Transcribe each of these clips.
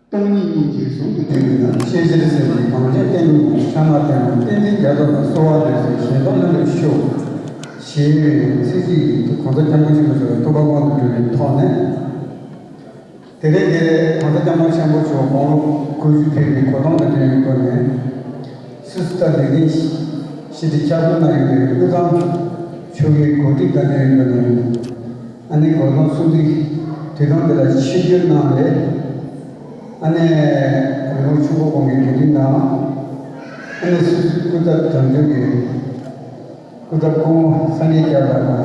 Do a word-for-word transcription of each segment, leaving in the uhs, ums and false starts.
སྟོང་ཉིད་གཉིས་ཀྱིས་ཟུང་དུ་འབྲེལ་བའི་ནང་། ཤེས་བྱའི་སེམས་ཀྱིས་གངས་ཅན་བསྟན་འགྲོའི་ཕྱག་ན་བསྟེན་ནས། བསྟན་འཛིན་རྒྱ་མཚོ་ལ་གསོལ་བ་འདེབས་སོ། ཞལ་ཐོག་ལྷུན་གྲུབ་ཤོག་ཞེས་ཚིག་གཅིག་གིས་གོང་ས་སྐྱབས་མགོན་ཆེན་པོ་མཆོག་ལ་ཐུགས་ཁུར་དབང་དུ་བསྡུས་པའི་ཐོག་ནས། དེ་རིང་འདིར་གོང་ས་སྐྱབས་མགོན་ཆེན་པོ་མཆོག་དགུང་ལོ་དགུ་བཅུ་ཕེབས་པའི་གོ་སྟོན་དང་འབྲེལ་བའི་སྒོ་ནས། སུད་སི་ད་ལི་ཏིན་ཞི་བདེ་ཁྱབ་ཁོངས་ནང་ཡོད་པའི་དབུས་གཙང་ཆོལ་ཁའི་འགོ་ཁྲིད་དང་འབྲེལ་བའི་སྒོ་ནས། ཨ་ནི་གོ་སྟོན་སྲུང་བརྩི་དུས་དྲན་འདི་ལ་ཆིབས་བསྒྱུར་གནང་བའི་ཨ་ནི་རི་མོ་ཆུ་བོ་གོང་གི་དགེ་འདུན་དང་། ཨ་ནི་སུད་སི་སྐུ་ཚབ་དོན་གཅོད་ཀྱི་སྐུ་ཚབ་སྐུ་ངོ་ས་གནས་བསྐྱར་དར་དང་།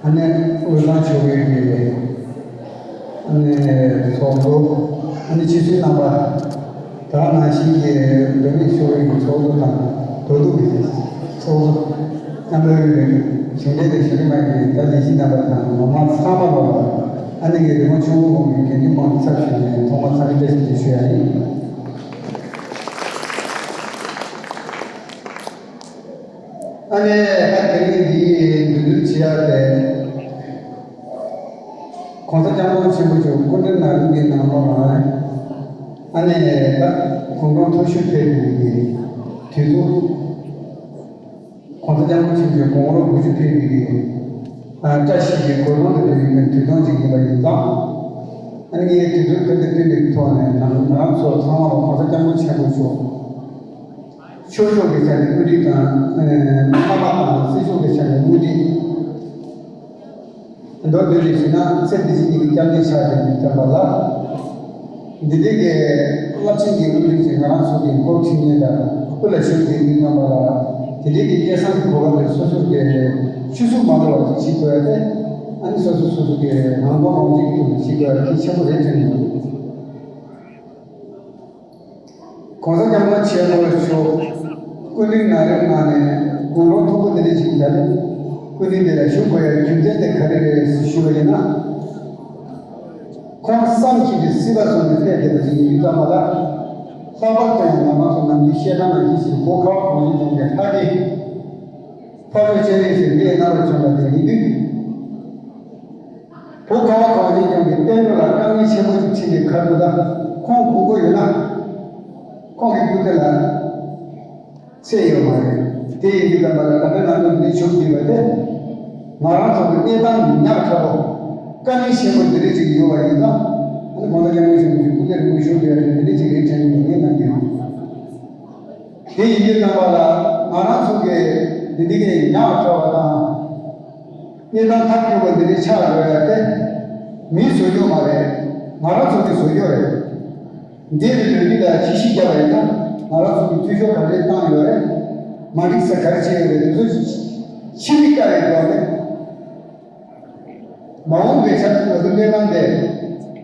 ཨ་ནི་དབུས་གཙང་ཆོལ་ཁའི་གི་ཨ་ནི་ཚོགས་གཙོ། ཨ་ནི་སྤྱི་འཐུས་རྣམ་པ། དེ་ནང་བཞིན་གྱི་མདོ་སྨད་ཆོལ་ཁའི་གི་ཚོགས་གཙོ་དང་། མདོ་སྟོད་ཀྱི་ཚོགས་གཙོ། མཉམ་འབྲེལ་ཡོད་པའི་གཞུང་འབྲེལ་དང་གཞུང་འབྲེལ་མ་ཡིན་པའི་ད་ལས་བྱེད་རྣམ་པ་དང་མི་མང་ཚང་མ་ལ། ཨ་ནི་གི་རི་མོ་ཆུ་བོ་གོང་གི་དགེ་འདུན་མང་ཚབ་ཞུས་ནས་ཐོག་མར་འཚམས་འདྲི་བཀྲ་ཤིས་བདེ་ལེགས་ཞུ་ཡ་ཡིན། ཨ་ནི་ད་དེ་རིང་འདིའི་འདུ་འཛོམས་བྱེད་ཡག་དེ། གོང་ས་སྐྱབས་མགོན་ཆེན་པོ་མཆོག་སྐུ་ཕྲེང་ན་རིམ་གྱི་ནང་ལོགས་ལ། ཨ་ནི་ད་དགུང་གྲངས་མཐོ་ཤོས་ཕེབས་པའི་དུས་ཚོད། གོང་ས་སྐྱབས་མགོན་ཆེན་པོ་མཆོག་དགུང་ལོ་དགུ་བཅུ་ཕེབས་པའི་ཨ་བཀྲ་ཤིས་ཀྱི་གོ་སྟོན་དུ་ཕེབས་པའི་དུས་སྟོན་ཅིག་ཡིན་པ་ཡིན་ཙང་། ཨ་ནི་ངས་དུས་ཚོད་ཁ་ཏ་བསྟུན་པའི་ཐོག་ནས་ང་ང་རང་ཚོ་ཚང་མ་ལ་གོང་ས་སྐྱབས་མགོན་ཆེན་པོ་མཆོག་ཆོས་ཕྱོགས་ཀྱི་ཆ་ནས་དབུ་ཁྲིད་དང་། ཨ་མ་དང་སྲིད་ཕྱོགས་ཀྱི་ཆ་ནས་དབུ་ཁྲིད། མདོར་བསྡུས་ནས་ཞུས་ན་ཚེ་འདི་ཕྱི་གཉིས་ཀྱི་སྐྱབས་གནས་ཆགས་ཏེ་ཡོད་ཙམ་པ་ལ། འདི་འདྲའི་གི་རླབས་ཆེན་གྱི་དབུ་ཁྲིད་ཅིག་ང་རང་ཚོ་གི་འཁོར་ཁྲིད་མཁན་དང་སྐུ་ལ་བཞུགས་ཏེ་ཡོད་ཙམ་པ་ལ། དེ་འདྲའི་གི་སྐལ་བཟང་གི་གོ་སྐབས་དེ་སོ་སོ་གི་ཤུལ་བཞག་མ་འགྲོ་བ་ཞིག་བྱེད་དགོས་ཏེ། ཨ་ནི་སོ་སོ་སོ་སོ་གི་ནང་དོན་རང་བཞིན་གྱི་ཐོག་ནས་བྱེད་དགོས་པ་གལ་ཆེན་པོ་རེད་དྲན་གྱི་འདུག་གོང་ས་སྐྱབས་མགོན་ཆེན་པོ་མཆོག་སྐུ་ཕྲེང་ན་རིམ་ནང་ནས་དགུང་ལོ་མཐོ་པོ་འདི་འདྲ་ཞིག་ད་རེས་སྐུ་ཕྲེང་འདི་ལ་བཞུགས་དགོས་ཡའི་རྒྱུ་མཚན་དེ་ག་རེ་རེད་ཞུས་པ་ཡིན་ན། ཁོང་བསམ་བཞིན་གྱི་སྲིད་པ་བཟུང་ནས་ཕེབས་བསྡད་པ་ཞིག་ཡིན་ཙང་མ་ལ། ལྷག་པར་དུ་ཡང་ང་རང་ཚོ་ནམ་རྒྱུན་བཤད་སྟངས་ནང་བཞིན་ཞིག་བོད་ཁ་བ་གངས་ཅན་ལྗོངས་ཀྱི་ལྷ་སྡེ། འཕགས་མཆོག་སྤྱན་རས་གཟིགས་འདི་ཡི་རྣམ་པར་བྱོན་པ་དེ་ཡིན་དུས། བོད་ཁ་བ་གངས་ཅན་ལྗོངས་ཀྱི་བསྟན་འགྲོ་ལ་དཀའ་ངལ་ཆེན་པོ་ཞིག་འཕྲད་པའི་ཁར་དུ་ད་ཁོང་དགོངས་པ་ཡོད་ན། ཁོང་གི་སྐུ་ཚེ་ལ་ཚད་ཡོད་མ་རེད། དེ་ཡིན་དུས་ཙམ་པ་ལ་ད་ལྟ་ང་ཚོ་འདི་བཞུགས་བསྡད་པ་དེ། ང་རང་ཚོ་གི་གནས་སྟངས་ཉག་ཕྲ་བོ། དཀའ་ངལ་ཆེན་པོ་འདི་འདྲ་ཞིག་ཡོད་པ་ཡིན་ཙང་། ཨ་ནི་གོང་ས་སྐྱབས་མགོན་ཆེན་པོ་མཆོག་སྐུ་ཚེ་རིང་པོ་བཞུགས་བསྡད་པ་དེ་འདི་འདྲ་ཞིག་རེད་དྲན་གྱི་འདུག་ངས་ནམ་རྒྱུན། དེ་ཡིན་དུས་ཙམ་པ་ལ་ང་རང་ཚོ་གི་འདི་འདི་གའི་ཉག་ཕྲ་བ་དང་། གནས་སྟངས་ཐབས་སྐྱོ་བ་འདི་འདྲའི་ཆགས་དགོས་ཡ་དེ་མིས་བཟོ་རྒྱུ་མ་རེད། ང་རང་ཚོ་གིས་བཟོ་རྒྱུ་རེད། འདས་པའི་ལོ་རྒྱུས་ལ་ཕྱིས་ཤིག་བརྒྱབ་པ་ཡིན་ན། ང་རང་ཚོ་གིས་འཐུས་ཤོར་ག་རེ་བཏང་ཡོད་རེད། མ་འགྲིག་ས་ག་རེ་བྱས་ཡོད་རེད། དེ་ཚོ་ཕྱི་མིག་ལྟ་བའི་སྒོ་ནས། མ་འོངས་པའི་ཆར་ང་ཚོ་སྨོན་ལམ་འདེབས།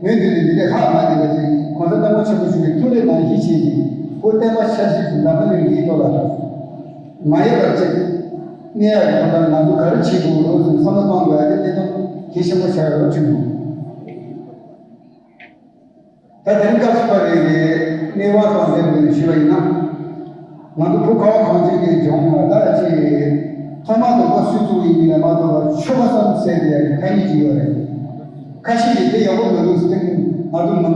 སྨོན་འདུན་འདི་འདི་ལས་ལྷག་མ་འདུག་པ་ཅིག་གོང་ས་སྐྱབས་མགོན་ཆེན་པོ་མཆོག་གི་ཐུགས་རེ་ནང་བཞིན་བྱས་ཏེ། བོད་བསྟན་པ་ཆབ་སྲིད་ཀྱི་ལམ་ཁ་ནས་འདིའི་ཐོག་ལ་མ་ཡལ་བར་བྱས་གནས་ཡག་གི་ཐོག་ལ་ང་ཚོ་ག་རེ་བྱེད་དགོས་འདུག་ཟེར་བསམ་བློ་གཏོང་དགོས་ཡ་དེ་གནད་དོན་གལ་ཆེན་པོ་ཆགས་ཡོད་པ་བྱུང་འདུག་ད་དེ་རིང་སྐབས་སུ་བབས་པའི་གནས་བབ་དང་འབྲེལ་ནས་ཞུས་པ་ཡིན་ན། ང་ཚོ་བོད་ཁ་བ་གངས་ཅན་གྱི་ལྗོངས་ལ་ད་ཅིག་ཐོག་མ་དང་པོ་སུས་བཙུགས་ཡིན་མིན་ལ་མ་ལྟོས་པར་ཆོལ་ཁ་གསུམ་ཟེར་ཏེ་ཡ་གི་ཐ་སྙད་ཅིག་ཡོད་རེད། ཁ་ཤས་ཀྱིས་དེ་ཡག་པོ་མི་འདུག་ཟེར་ཏེ་ང་ཚོ་མི་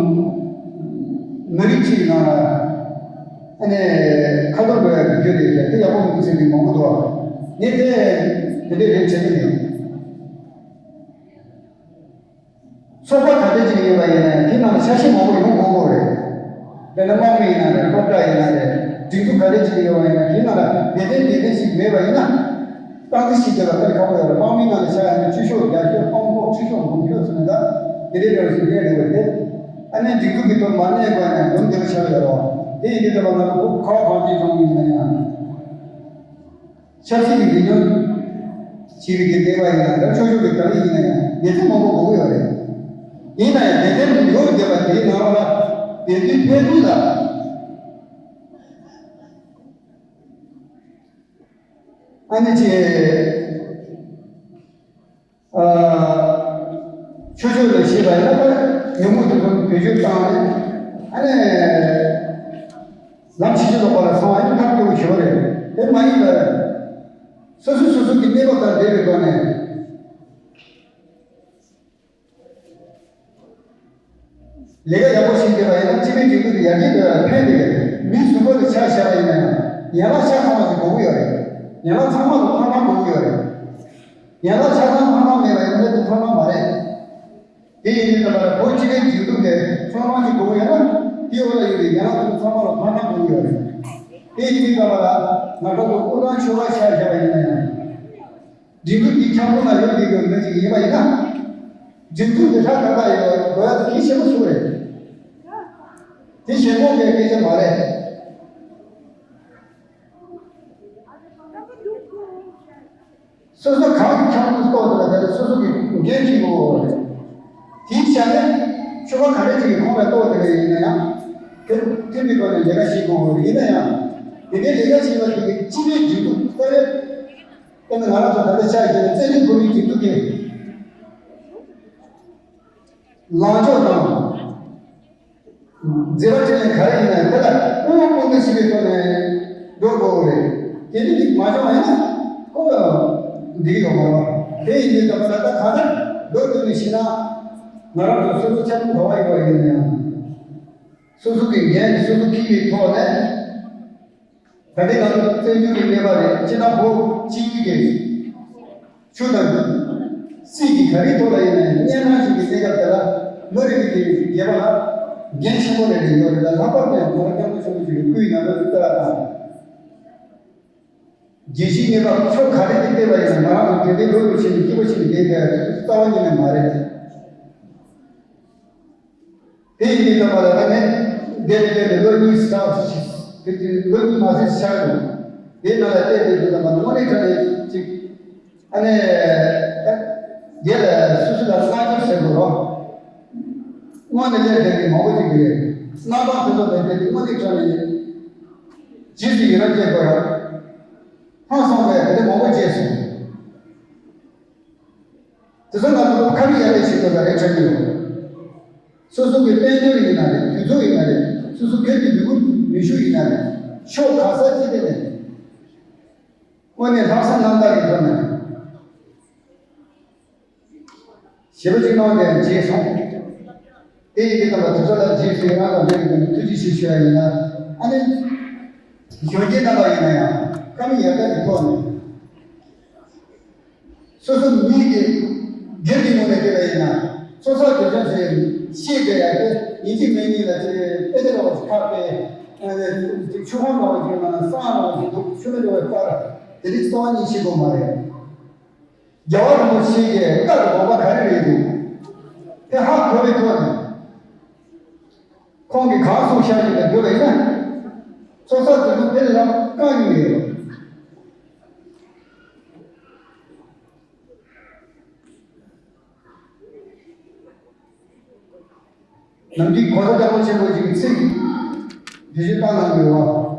མི་རིགས་གཅིག་ནང་ལ་ཨ་ནི་ཁ་ཐོར་འགྲོ་ཡ་གི་རྒྱུ་རེད་ཟེར་དེ་ཡག་པོ་མི་འདུག་ཟེར་མཁན་མང་པོ་འདུག་ངས་དེ་དེ་འདྲའི་རེད་དྲན་གྱི་མེད། ཚོགས་པ་ག་འདྲ་ཅིག་ཡིན་པ་ཡིན་ན་ཡང་དེ་ནང་ལ་ཆ་ཤས་མང་པོ་ཡོང་དགོས་ཀྱི་རེད། དཔེར་ན་དམག་མི་ཡིན་ན་རེད། སློབ་གྲྭ་ཡིན་ན་རེད། སྒྲིག་འཛུགས་ག་འདྲ་ཅིག་ཡོད་པ་ཡིན་ན་དེ་ནང་ལ་སྡེ་ཚན་སྡེ་ཚན་ཞིག་མེད་པ་ཡིན་ན། སྟངས་འཛིན་བྱེད་དགོས་པ་དཔེ་ཁག་པོ་ཡོད་རེད། དམག་མིའི་ནང་ལ་ཆ་ཡང་ན་བཅུ་ཤོག་བརྒྱད་ཤོག་སྟོང་ཤོག་ཁྲི་ཤོག་འབུམ་ཤོག་ཟེར་ནས་ད་དེ་འདྲའི་འདྲ་བ་ཞིག་སླེབས་འགྲོ་གི་རེད། ཨ་ནི་སྒྲིག་འཛུགས་ཀྱི་ཐོག་མ་གནས་དགོས་ན་ཡང་ལུང་བསྟན་ཆགས་ཡོད་རེད། དེ་ཡིན་དུས་ད་བར་ང་ཚོ་བོད་ཁ་བ་གངས་ཅན་ལྗོངས་ཡིན་ན་ཡང་། ཆབ་སྲིད་ཀྱི་རིག་ནུས་ཞེས་པའི་གི་འདས་པ་ཡིན་ན་རེད། ཆོས་ཕྱོགས་ཀྱི་དགའ་ལས་ཡིན་ན་ཡང་སྡེ་ཚན་མང་པོ་དགོས་ཀྱི་ཡོད་རེད། ཡིན་ན་ཡང་སྡེ་ཚན་ཡོད་བསྡད་པ་དེའི་ནང་ལ་སྡེ་ཚན་ཕན་ཚུན་ལ་ཨ་ནི་ཅི། ཆོས་ཕྱོགས་ལ་ཞེས་པ་ཡིན་ན་ཉོན་མོངས་དེ་ཚོ་བེད་སྤྱོད་བཏང་ནས་ཨ་ནི་ལམ་ཕྱིན་ཅི་ལོག་པ་ལ་སོང་བ་ཡིན་ཐབས་སྐྱོ་པོ་ཞེ་པོ་རེད། དེ་མ་ཡིན་པར་སོ་སོ་སོ་སོ་གི་གནས་བབ་དང་འབྲེལ་བའི་སྒོ་ནས། ལས་ཀ་ཡག་པོ་བྱེད་བསྡད་པ་ཡིན་ན་སྤྱི་པའི་སྒྲིག་འཛུགས་ཀྱི་ཡར་རྒྱས་འགྲོ་ཡག་ཕན་བདེ་རེད། མི་གཟུགས་པོ་དེ་ཆ་བཞག་པ་ཡིན་ན་ཡང་ཡན་ལག་ཆ་ཚང་བ་ཞིག་དགོས་ཀྱི་ཡོད་རེད། ཡན་ལག་ཚང་མ་ལ་ཐང་ཐང་དགོས་ཀྱི་ཡོད་རེད། ཡན་ལག་ཆ་ཚང་ཐང་ཐང་མེད་པ་ཡིན་ན་དེ་ཐང་ཐང་མ་རེད། དེ་ཡིན་དུས་ཙམ་པ་ལ་བོད་སྤྱི་པའི་སྒྲིག་འཛུགས་དེ་ཚང་མ་གཅིག་དགོས་ཡོད་ན། དེའི་འོག་ལ་ཡོད་པའི་ཡན་ལག་ཚང་མ་ལ་ཐང་ཐང་དགོས་ཡོད་རེད། དེ་ཡིན་དུས་ཙམ་པ་ལ་ང་རང་ཚོ་སྐུ་ཐང་ཆོལ་ཁ་ཆ་བཞག་པ་ཡིན་ན་ཡང་། སྒྲིག་འཛུགས་འདི་ཁྱབ་ཁོངས་ལ་ཡོད་དགོས་ཀྱི་མི་ཅིག་ཡིན་པ་ཡིན་ན། སྒྲིག་འཛུགས་འདི་ཧྲ་ཏག་ཏག་ཡོད་དགོས་ཡ་དེ་གལ་ཆེན་པོ་ཞིག་རེད། དེ་ཞེན་ཁོག་པའི་སྐད་ཆ་མ་རེད། སོ་སོ་གང་གི་ཁྱབ་ཁོངས་གཏོགས་དགོས་ལ་དེ་ལ་སོ་སོ་གི་འགན་འཁྱེར་དགོས་རེད། དེའི་ཆ་ནས་ཆོལ་ཁ་ག་རེ་ཅིག་གི་ཁོངས་ལ་གཏོགས་དེ་ཡིན་ན་ཡང་། དེ་མཐུན་པའི་སྒོ་ནས་ལས་ཀ་བྱེད་དགོས་རེད། ཡིན་ན་ཡང་དེ་འདྲའི་ལས་ཀ་བྱེད་པ་དེ་གི་སྤྱི་པའི་སྒྲིག་འཛུགས་རྩ་བའི་དཔེར་ན་ང་རང་ཚོ་ད་ལྟ་ཆ་བཞག་ན་བཙན་བྱོལ་བོད་མིའི་སྒྲིག་འཛུགས་ཀྱི་ལངས་ཕྱོགས་དང་མཛད་པ་ཅི་ནས་ག་རེ་ཡིན་ན་དེ་ལ་དབུ་མ་སྐུར་འདེབས་བྱེད་པའི་ཐོག་ནས་འགྲོ་དགོས་རེད། དེ་འདྲ་ཅིག་མ་བྱུང་བ་ཡིན་ན་ཁོ་འགྲིག་ཡོད་མ་རེད། དེ་ཡིན་དུས་ད་ག་ད་གང་ལྟར་མདོར་བསྡུས་ནས་བཤད་ན་ང་རང་ཚོ་སོ་སོ་ཆ་མཐུན་ག་བ་ཡོད་པ་ཡིན་ན་ཡང་། སོ་སོ་གི་འགན་སོ་སོ་འཁྱེར་བའི་ཐོག་ནས། ད་ལྟའི་ང་ཚོ་བཙན་བྱོལ་གྱི་གནས་བབ་རེད། སྤྱི་དང་བོད་སྤྱི་ཡུལ་གྱི་ཆུ་དང་སྲིད་ཀྱི་ག་རེའི་ཐོག་ལ་ཡིན་ནའི་གཉན་འཕྲང་ཞིག་གི་གནས་སྐབས་དེ་ལ་མི་རིགས་ཀྱི་རྒྱལ་བ་ལ་འགན་ཆེན་པོ་རེ་རེ་ཡོད་རེད་ལ། ལྷག་པར་དུ་ཡང་གོང་ས་སྐྱབས་མགོན་ཆེན་པོ་མཆོག་གི་སྐུའི་ནང་དུ་ལྟ་བ་དང་། རྒྱལ་སྤྱིའི་གནས་བབ་ཕྱོགས་ག་རེ་ནས་བལྟས་པ་ཡིན་ན་ང་རང་ཚོ་དེ་འདྲའི་ལོ་རྒྱུས་ཆེ་ནས་སྐྱིད་པོ་ཆེ་ནས་བསྡད་ཡོད་རེད། རྩ་བ་ཉིད་ནས་མ་རེད། དེ་ཡིན་དུས་ཙམ་པ་ལ་ད་ནི་འདས་པའི་ལོ་གཉིས་ལྷག་ཅིག་དེ་དུས་ལོ་གཉིས་མ་ཟིན་ཆགས་འདུག་དེའི་ནང་ལ་བལྟས་དུས་ཙམ་པ་ལ་དངོས་གནས་དྲང་གནས་ཅིག་ཨ་ནི་རྒྱལ་ལ་སོ་སོ་ལ་བསྔགས་བརྗོད་བྱེད་དགོས་རོགས། སྔོན་ནས་སླེབས་བསྡད་མཁན་མང་པོ་ཅིག་ཡོད། རྣམ་པ་དེ་ཚོ་དང་བསྡད་དུས་དངོས་གནས་དྲང་གནས་རྗེས་སུ་ཡི་རང་སྐྱེ་དགོས་རོགས། ཧང་སངས་པའི་དེ་འདྲ་མང་པོ་བྱས་སོང་། དེ་ཚོ་ང་ཚོ་ཁ་མིག་ཡར་ལས་བྱེད་དགོས་པ་རེད་དྲན་གྱི་ཡོད། སོ་སོ་གི་དཔལ་འབྱོར་ཡིན་ན་རེད། དུས་ཚོད་ཡིན་ན་རེད། སོ་སོ་སྒེར་གྱི་ལུས་པོ་ནུས་ཤུགས་ཡིན་ན་རེད། ཕྱོགས་ག་ས་ཅི་ཐད་ནས་དངོས་གནས་ལྷག་བསམ་རྣམ་དག་གི་ཐོག་ནས་ཞེ་པོ་ཅིག་གནང་ནས་བྱས་སོང་། དེ་ཡིན་དུས་ཙམ་པ་དེ་ཚོ་ལ་རྗེས་སུ་ཡི་རང་དང་འབྲེལ་བའི་ཐུགས་རྗེ་ཆེ་ཞུ་ཡ་ཡིན་ལ། ཨ་ནི་གཞོན་སྐྱེས་རྣམ་པ་ཡིན་ན་ཡང་ཁ་མིག་ཡར་ལྟ་གི་ཐོག་ནས། སོ་སོ་མི་གི་སྒེར་གྱི་ངོས་ནས་བལྟས་པ་ཡིན་ན་ཚོགས་བསགས་དེ་ཚོ་ཞེས་ཤེས་དེ་ཡག་གི་ཡིན་གཅིག་མིན་གཉིས་ལ་ཅིག་དཔེ་དེབ་རོགས་ཁག་པས་ཅིག་ཆུ་ཁང་རོགས་ཅིག་ཡོད་ན་སང་རོགས་ཅིག་འདུག་ཆུ་མེད་རོགས་པར་དེ་རིགས་རྩ་བ་ཉིད་ཤེས་དགོས་མ་རེད། རྒྱལ་བ་རིན་པོ་ཆེ་གི་བཀའ་དང་དགོངས་པ་ག་རེ་རེད་འདུག་དེ་ཧ་གོ་བའི་ཐོག་ནས། ཁོང་གིས་གང་གསུངས་བཞག་ཡོད་པའི་འདུག་ལ་ཡིན་ན། ཚོགས་བསགས་དེ་ཚོ་དེ་ལ་བཀག་ཡོད་ཡོད། ནམ་རྒྱུན་གོང་ས་སྐྱབས་མགོན་ཆེན་པོ་ཞིག་གི་ཚིག་འདི་བཞིན་བཏང་གནང་དགོས་པ།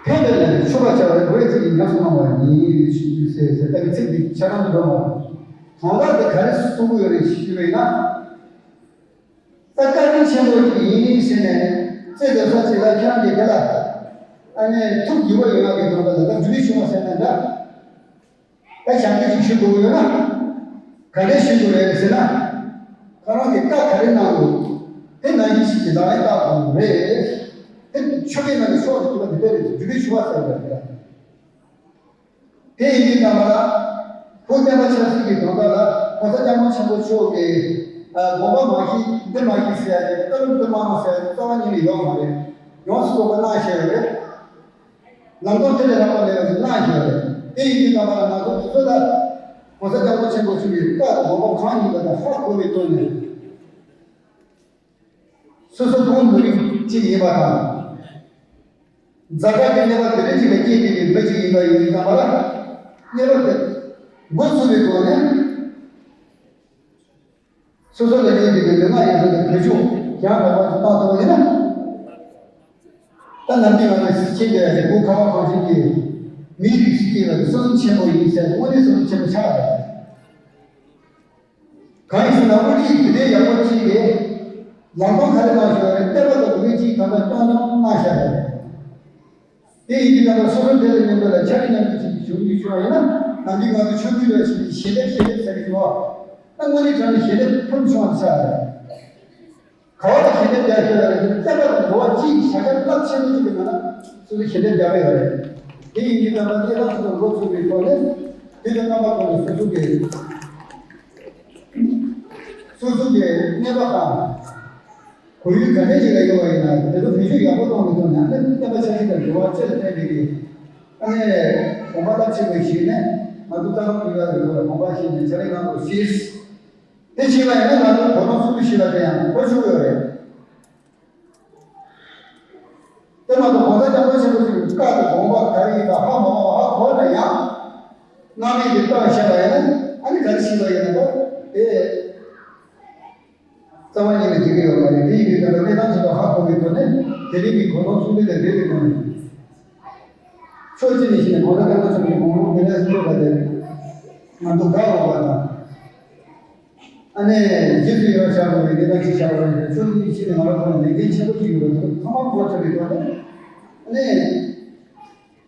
ཕན་པའི་ལས་ནི་མཆོག་པ་བྱ་བའི་སྒོ་ཡི་ཚིག་གིས་ཉམས་སུ་བླང་བ་ཉིད་ཞུ་རྒྱུ་ཟེར་ཟེར་ལྟ་བུའི་ཚིག་འདི་ཆ་ཚང་དུ་འགྲོ་བ། དོན་དག་འདི་ག་རེ་གསུང་གི་ཡོད་རེད་ཞུས་པས་ན། ད་བཀའ་དྲིན་ཆེན་པོ་ཞིག་ཡིན་ཟེར་ནས་རྩེ་རྒྱབ་ས་ཅིག་ལ་ཁྱེད་རང་གིས་དེ་ལ་ཨ་ནི་ཐུགས་དགྱེས་པོ་ཡོང་ཡག་གི་དོན་དག་ལ་ད་འཇུ་རིག་ཆུང་བ་ཟེར་ན་འདྲ། ད་ཞབས་འདེགས་ཅིག་ཞུ་དགོས་ཡོད་ན། ག་འདྲས་ཞུ་དགོས་རེད་ཟེར་ན། ཁོ་རང་གིས་བཀའ་ག་རེ་གནང་འདུག་དེ་ནང་བཞིན་ཞིག་གི་ལག་ལེན་བསྟར་དགོས་རེད། དེ་ཆོས་པའི་ནང་གི་ཕྱོགས་སུ་གྱུར་པ་འདི་ལྟར་རེད། འཇུ་རིག་ཆུང་བ་ཟེར་བ་རེད། དེ་ཡིན་དུས་ཙམ་པ་ལ། བོད་བསྟན་པ་ཆབ་སྲིད་ཀྱི་དོན་དག་ལ་གོང་ས་སྐྱབས་མགོན་ཆེན་པོ་མཆོག་གིས་དགོངས་པ་མ་བཞེས་འདི་མ་བཞེས་ཟེར་ཡ་དེ་བཀའ་སློབ་འདི་མ་གནང་ཟེར་ཡ་དེ་རྩ་བ་ཉིད་ནས་ཡོད་མ་རེད། ཡོངས་སུ་རྫོགས་པ་གནང་བཞག་ཡོད་རེད། ལམ་སྟོན་དེ་ལས་ལྷག་པ་མེད་པ་ཞིག་གནང་བཞག་ཡོད་རེད། དེ་ཡིན་དུས་ཙམ་པ་ལ་ང་ཚོ་དེ་ཚོ་ལ་གོང་ས་སྐྱབས་མགོན་ཆེན་པོ་མཆོག་གི་བཀའ་དང་དགོངས་པ་གང་ཡིན་པ་དང་ཧ་གོ་བའི་ཐོག་ནས། སོ་སོ་ཁོང་མི་རིགས་གཅིག་ཡིན་པ་དང་། འཛད་དཀའ་གི་གནས་བབ་དེ་འདྲ་ཅིག་ལ་སྐྱེས་བསྡད་པའི་མི་གཅིག་ཡིན་པ་ཡིན་ཙང་མ་ར། གནས་བབ་དེ་འགོ་ཚུགས་པའི་སྒོ་ནས། སོ་སོ་ལ་ཡོད་བསྡད་པའི་མི་མང་ཡོངས་རྫོགས་ཀྱི་བེད་སྤྱོད་ཡང་དག་པ་ཞིག་བཏང་ཐུབ་པ་ཡིན་ན། ད་ནམ་རྒྱུན་ང་ཚོས་ཤེས་བསྡད་ཡ་དེ་བོད་ཁ་བ་གངས་ཅན་གྱི་མིའི་རིགས་སུ་སྐྱེས་པའི་བསོད་ནམས་ཆེན་པོ་ཡིན་ཟེར་དངོས་གནས་བསོད་ནམས་ཆེན་པོ་ཆགས་ཡོད། གང་ཡིན་ཟེར་ན་དབུ་ཁྲིད་དེ་འདྲའི་ཡག་པོ་གཅིག་གིས་ལམ་སྟོན་ག་རེ་གནང་བཞག་རེད། བསྟན་པ་དང་དགེ་འདུན་གཅིག་གང་ལྟར་སྐྱོང་སྐྱོང་གནང་བཞག་རེད། དེ་ཡིན་དུས་ད་ལྟ་སོ་སོ་དེ་ལ་མཉམ་དུ་ལ་ཕྱག་ལས་མཉམ་དུ་བྱེད་ཀྱི་བྱུང་རྒྱུ་བྱུང་བ་ཡིན་ན་ནམ་རྒྱུན་ང་ཚོ་ཆོས་བརྒྱུད་ལ་ཞིག་ཞལ་འདེབས་ཞལ་འདེབས་ཟེར་གྱི་འདུག་བ། དངོས་གནས་དྲང་གནས་ཞལ་འདེབས་ཕུལ་བྱུང་བ་ཆགས་རེད། ག་བ་ལ་ཞལ་འདེབས་རྒྱག་ཤེས་པ་རེད། བསྟན་པ་དང་འགྲོ་བ་སྤྱི་ཡི་བྱ་བྱ་རླབས་ཆེན་པོ་ཅིག་གི་ནང་ན་སོ་སོ་ཞལ་འདེབས་རྒྱག་གི་ཡོད་རེད། དེ་ཡིན་དུས་ཙམ་པ་གནས་སྟངས་ཚོ་དང་འགོ་ཚུགས་པའི་ཐོག་ནས་དེ་དང་རྣམ་པ་ཀུན་ཏུ་སོ་སོ་གི་སོ་སོ་གི་གནས་པ་དང་། གོ་ཡུལ་ག་འདྲ་ཞིག་ལ་ཡོད་པ་ཡིན་ན་དེ་ཚོ་བེད་སྤྱོད་ཡག་པོ་གཏོང་གི་ཐོག་ནས་ཨ་ནི་བསྟན་པ་ཆབ་སྲིད་དང་འབྲེལ་བ་ཆེ་ལ་བརྟེན་པའི་གི་ཨ་ནི་དགོངས་པ་རླབས་ཆེན་པོ་ཞིག་ནས་ང་ཚོ་རྩ་ཁྲིམས་ཀྱི་ཡག་གི་ཐོག་ལ་དགོངས་པ་བཞེས་ནས་བྱ་རིགས་ནང་དུ་བཞེས། དེ་བྱས་པ་ཡིན་ན་ང་ཚོ་གོ་ཐོག་སུམ་ཅུ་བཞི་པ་དེ་ཡང་གོ་ཆོད་ཡོད་རེད། དེ་མ་གཏོགས་གོང་ས་སྐྱབས་མགོན་ཆེན་པོ་ཞིག་གི་བཀའ་དང་དགོངས་པ་ག་རེ་ཡིན་པ་ཧ་མ་གོ་བ་ཧ་གོ་ན་ཡང་སྣང་མེད་དུ་བཏང་བཞག་པ་ཡིན་ན་ཨ་ནི་ག་རེ་བྱས་པ་ཡིན་ན་ད་དེ། རྩ་བ་ཉིད་ནས་འགྲིག་གི་ཡོད་མ་རེད། དེ་ཡིན་དུས་ད་ལྟ་གནས་སྟངས་ཚོ་ལ་ཧ་གོ་བའི་ཐོག་ནས་དེ་རིང་གི་གོ་རྟོགས་གསུང་འདོད་དང་འབྲེལ་བའི་ཐོག་ནས། ཕྱོགས་གཅིག་ནས་བཤད་ན་གོང་ས་སྐྱབས་མགོན་ཆེན་པོའི་དགུང་ལོ་མི་ལ་སུ་ཡོད་པ་དེ་ང་ཚོ་དགའ་འོས་པ་དང་། ཨ་ནེ་རྗེས་སུ་ཡི་རང་བྱ་དགོས་པའི་གནས་སྟངས་ཤིག་ཆགས་པ་རེད། ཕྱོགས་གཉིས་ཕྱིན་ནས་ང་རང་ཚོ་ལ་ལས་འགན་ཆེན་པོ་ཞིག་ཡོད་པ་དེ་ཚང་མ་གོ་ཆོད་པའི་ཐོག་ནས་ཨ་ནེ་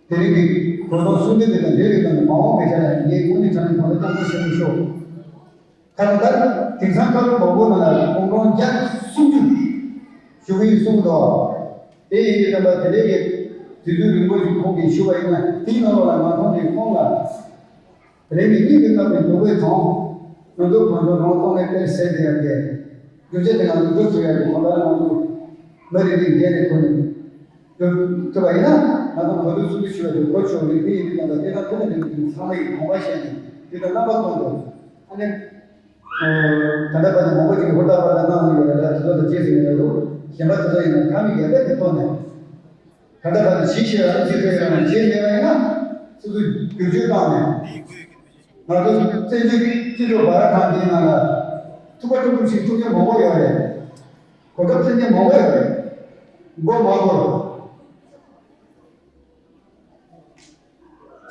དེ་རིང་གི་གོ་རྟོགས་གསུང་འདོད་དེ་དང་འབྲེལ་བའི་ཐོག་ནས་མ་འོངས་པའི་ཆ་ལ་ངས་དངོས་གནས་དྲང་གནས་གོང་ས་སྐྱབས་མགོན་ཆེན་པོ་མཆོག་ཁ་ལ་ད་དེང་སང་བཀའ་སློབ་མང་པོ་ནང་ལ་དགུང་གྲངས་བརྒྱ་སུམ་ཅུ་བཞུགས་ཀྱི་ཡོད་གསུངས་འདུག་དེ་ཡིན་དུས་ཙམ་པ་དེ་འདྲའི་གི་དུས་ཚོད་རིང་པོ་ཞིག་ཁོང་གིས་བཞུགས་པ་ཡིན་ན་དེའི་ནང་ལོགས་ལ་ང་ཁོང་གིས་ཁོང་ལ་རིང་གི་སྙིང་གི་བཏབ་པའི་འདོད་པའི་དང་ང་ཚོ་གང་བྱུང་རང་རྟོགས་ནས་དཔེར་ཟད་དེ་ཡང་གི་རྒྱུ་ཆ་དེ་ང་ཚོ་འདུག་ཐུབ་ཡག་གི་གང་ལྟར་ང་ཚོ་མི་རེ་རེ་འགན་རེ་ཁུར་ནས། ཐུབ་པ་ཡིན་ན་ང་ཚོ་གོ་ཐོས་སུ་ཞུ་བ་དེ་གོ་ཆོད་རེད། དེ་ཡིན་དུས་ང་ཚོ་དེ་དང་ཐུག་ནས་དེ་ཚང་མ་ཡི་དགོངས་པ་བཞེས་ནས་དེ་དང་རྣམ་པ་ཀུན་ཏུ་ཨ་ནི་ད་ལྟ་བར་དུ་མང་པོ་ཅིག་ཧུར་ཐག་པར་དང་གནང་ཡོད་རེད་ལ་དེ་ཚོ་དང་རྗེས་སུ་ཡི་རང་རུ་གཞན་པ་དེ་ཚོ་ཡིན་ན་ཁ་མིག་ཡར་རྒྱས་ཀྱི་ཐོག་ནས་ད་ལྟ་བར་དུ་ཞིག་ཞིག་རང་ཚིག་ཚོད་རང་རྗེས་མེད་པ་ཡིན་ན་སུ་སུ་བསྒྱུར་བཅོས་བཏང་ནས་ང་ཚོ་བཙན་བྱོལ་སྤྱི་ཚོགས་བར་ཁང་དེའི་ནང་ལ་ཐུགས་ཁ་ཀྲུང་ཀྲུང་ཞིག་ཐུགས་རྗེ་མང་པོ་ཡོད་རེད། གོ་སྐབས་བཙན་གྱིས་མང་པོ་ཡོད་རེད། མགོ་མ་འཁོར།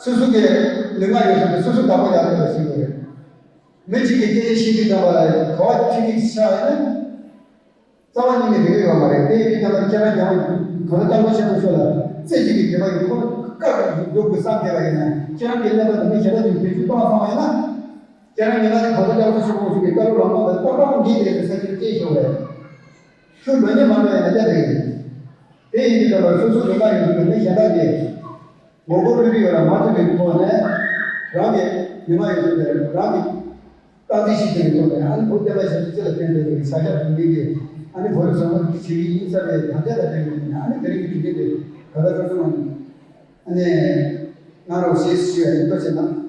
སོ་སོ་གི་ལུས་ངག་ཡིད་གསུམ་དེ་སོ་སོ་བདག་པོ་རྒྱག་ཐུབ་པ་ཞིག་དགོས་རེད། མི་གཅིག་གིས་སྐད་ཆ་བཤད་དུས་ཙམ་པ་ལ་ག་བ་ཁྲིད་ཁྲིད་ཆགས་ཡོད་ན། རྩ་བ་ཉིད་ནས་འགྲིག་གི་ཡོད་མ་རེད། དེ་ཡིན་དུས་ཙམ་པ་ཁྱེད་རང་རྒྱལ་བ་གང་ལ་སྐྱབས་མགོན་ཆེན་པོ་མཆོག་ལ་རྩེ་གཅིག་གིས་དད་པ་ཡོད་ཁོ་བཀའ་འགྲུབ་དགོས་བསམ་བསྡད་པ་ཡིན་ན་ཁྱེད་རང་གི་ཀླད་པ་དང་མི་གཞན་དག་ཅིག་བེད་སྤྱོད་གཏོང་སོང་བ་ཡིན་ན། ཁྱེད་རང་ཉིན་ལ་གང་ལ་སྐྱབས་མགོན་ཆེན་པོ་མཆོག་གི་བཀའ་སློབ་ལམ་སྟོན་དང་ཏག་ཏག་འགལ་བསྡད་པའི་ས་ཆར་སྐྱེལ་ཤོག་རེད། ཁྱོད་ལོ་ཉེས་མ་འགྲོ་ཡང་ནད་བརྒྱ་ལྡན་ཡིན། དེ་ཡིན་དུས་ཙམ་པ་སོ་སོ་ལུས་ངག་ཡིད་གསུམ་གྱི་མི་གཞན་དག་གིས་ངོ་རྒོལ་སློང་གི་ཡོད་ལ་མ་ཐུབ་པའི་ཐོག་ནས་རང་གི་ལུས་ངག་ཡིད་གསུམ་དེ་རང་གི་རྟག་འཛིན་ཞིག་བྱས་པའི་ཐོག་ནས་ཨ་ནི་བོད་བསྟན་པ་ཞབས་ཞུ་ཅི་ལ་ཕན་ཐོགས་པའི་བྱ་གཞག་སྒྲུབ་མཁན་གྱི་ཨ་ནི་བོད་རིགས་ཚང་མ་གི་བྱེད་ཀྱི་ཡིན་བསམ་པའི་དམ་བཅའ་དང་ལྡན་པའི་ཐོག་ནས་ཨ་ནི་དེ་རིང་གི་དུས་ཆེན་དེ་ད་ལྟ་ཁ་སང་ཨ་ནི་གནང་རོགས་ཞེས་ཞུ་ཡ་ཡིན། ཐུགས་རྗེ་གནང་།